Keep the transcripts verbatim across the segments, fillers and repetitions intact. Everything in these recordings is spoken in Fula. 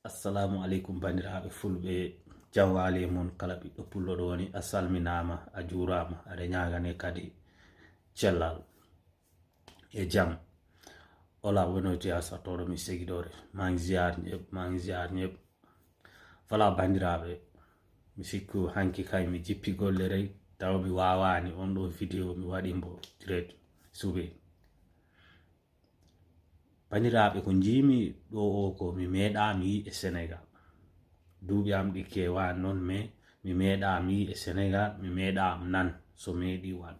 Assalamu aleykum, banndiraaɓe fulɓe, jam waali e mon. Kala ɓiɗɗo pullo ɗo woni, a salminaama, a juuraama, aɗa ñaagane kadi cellal e jam. Ola, wonoyti a sattoɗo mi segidore. Maa ngi ziar ñëpp, maa ngi ziar ñëpp. Voilà, banndiraaɓe, mi sikku hanki kay mi jippi golle rey, tawa mi waawaani on ɗo vidéo, mi waɗi mbo direct suɓe. Banndiraaɓe, ko njiimi ɗo o ko mi meeɗa mi yi e Sénégal. Duuɓi am ɗi keewaani noon, mais mi meeɗa mi yi e Sénégal, mi meeɗa am nan so meeɗi wan.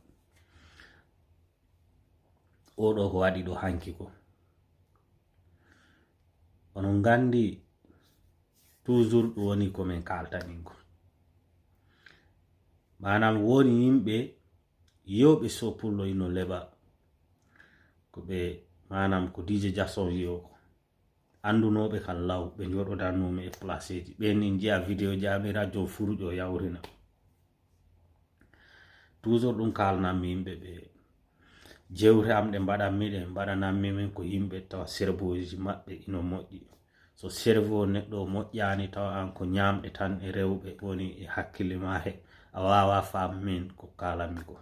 Oɗo ko waɗi ɗo hanki ko. Onon nganndi, toujours ɗum woni ko min kaaltanin ko. Maanaam, woni yimɓe yewɓe so pullo ino leɓa. Ko ɓe, maanaam, ko D J Jackson wiyo ko. Anndunooɓe kan law, ɓe njooɗodanoomi e placeeji. Ɓeen en njiya vidéo ji am e radio furuƴo yawrina. Toujours ɗum kaalnanmi yimɓe ɓe. Jewte am ɗe mbaɗanmi ɗe, mbaɗananmi min ko yimɓe tawa cerveauji maɓɓe ino moƴƴi. So cerveau neɗɗo o moƴƴaani, tawa aan ko ñaamɗe tan e rewɓe woni e hakkille ma he, a waawaa faam min ko kaalanmi ko.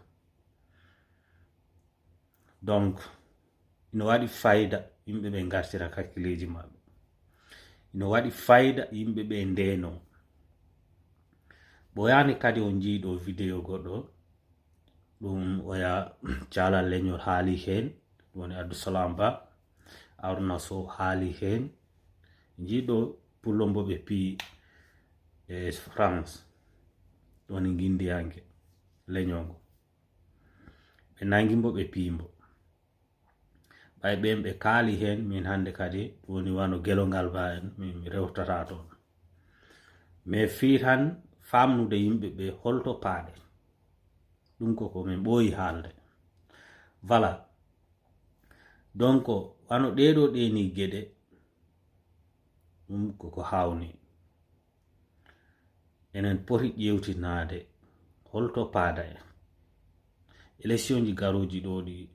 Donc, ino waɗi fayda yimɓe ɓe ngartira kakkileeji maɓɓe. Ino waɗi fayda yimɓe ɓe ndeenoo. Ɓooyaani kadi on njii ɗo vidéo goɗɗo, ɗum oya Caalal Leñol haali heen, ɗum woni Abdou Salam Ba, Aruna Sow haali heen. Njii ɗo pullo mbo ɓe piyi e France, ɗum woni nginndiyanke leñol ngo. Ɓe nangi mbo, ɓe piyi mbo. Ɓay ɓeen ɓe kaali heen, min hannde kadi ɗum woni wano Gelongal Ba en, min mi rewtata toon. Mais fii tan faamnude yimɓe ɓe holto paaɗe. Ɗum ko ko min ɓooyi haalde. Voilà. Donc, wano ɗee ɗoo ɗee nii geɗe, ɗum ko ko haawnii. Enen poti ƴeewtinaade holto paada en. Électionji garooji ɗoo ɗi,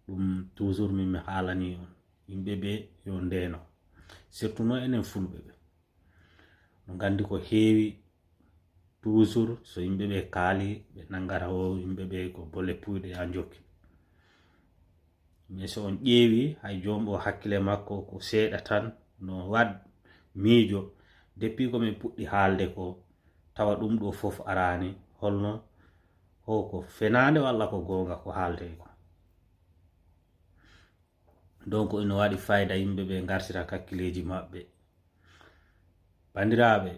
ɗum toujours min mi haalanii on. Yimɓe ɓe yo ndeeno. Surtout noon enen fulɓe ɓe. No nganndi ko heewi toujours so yimɓe ɓe kaali, ɓe nanngata o yimɓe ɓe ko bolle puyɗe yaa njokki. Mais so on ƴeewi, hay joom o hakkille makko ko seeɗa tan, no waɗ miijo, depuis ko min puɗɗi haalde ko, tawa ɗum ɗo fof araani, holno, ho ko fenaande walla ko goonga ko haalde ko. Donc, ino waɗi fayda yimɓe ɓe ngartira kakkileeji maɓɓe. Banndiraaɓe,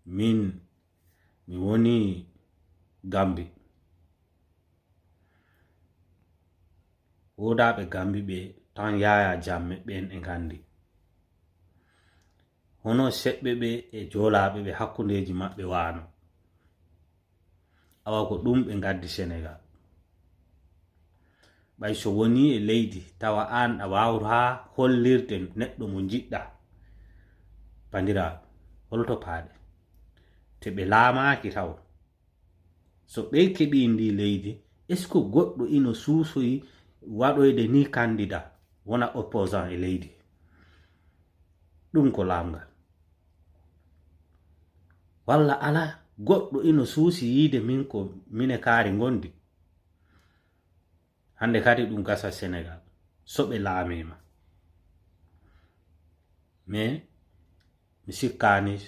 min, mi woni Gambi. Woodaaɓe Gambi ɓe tan Yaya Jammeh ɓeen e nganndi. Hono seɓɓe ɓe e joolaaɓe ɓe hakkundeeji maɓɓe waano. Awa ko ɗum ɓe ngaddi Senegal. Ɓay so wonii e leydi, tawa aan a waawraa hollirde neɗɗo mo njiɗɗa. Banndiraaɓe, holto paaɗe? Te ɓe laamaaki taw. So ɓe keɓii ndi leydi, est-ce que goɗɗo ino suusoyi waɗoyde ni candidat, wona opposant e leydi? Ɗum ko laamngal. Walla alaa, goɗɗo ino suusi yiide min ko mine kaari ngondi. Hannde kadi ɗum gasa Senegal, so ɓe laamiima. Mais mi sikkaani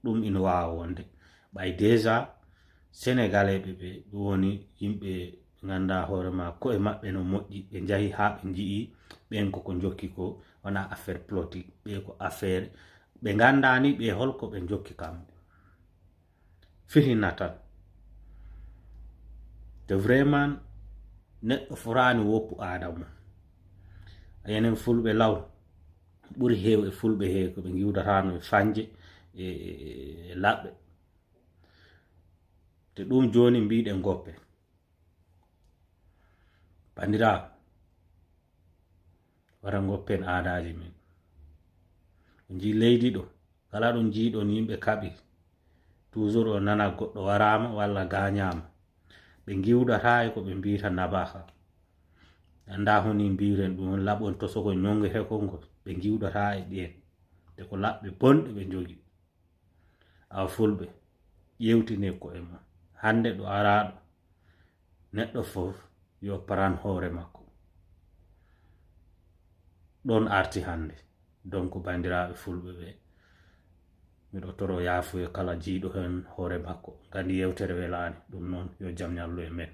ɗum ino waawa wonde. Ɓay déjà, Sénégalais ɓe ɓe, ɗum woni yimɓe ɓe nganndaa hoore ma, koye maɓɓe no moƴƴi, ɓe njahi haa ɓe nji'i, ɓeen ko ko njokki ko, wonaa affaire politique, ɓe ko affaire, ɓe nganndaa ni ɓe holko ɓe njokki kamɓe. Fihina tan. Te vraiment, neɗɗo fotaani woppu aada mum. Enen fulɓe law, ɓuri heew e fulɓe he ko ɓe ngiwdatano e fanje e, e, e laɓɓe. Te ɗum jooni mbiɗen goppe. Banndiraaɓe, wara goppen aadaaji men. On njii leydi ɗo, kala ɗo njiiɗon yimɓe kaɓi, toujours o nana goɗɗo waraama walla gaañaama. Ɓe ngiwdataa e ko ɓe mbiyta nabaha. Anndaa honi mbiren ɗum, on laɓon to soko ñonge hekol ngol, ɓe ngiwdataa e ɓeen. Te ko laɓɓe bonɗe ɓe njogi. Awa fulɓe, ƴeewtine ko'e mon. Hannde ɗo araaɗo, neɗɗo fof yo paran hoore makko. Ɗon arti hannde. Donc, banndiraaɓe fulɓe ɓe, miɗo toro yaafuye kala jiiɗo heen hoore makko. Nganndi yeewtere welaani, ɗum noon yo jam ñallu e men.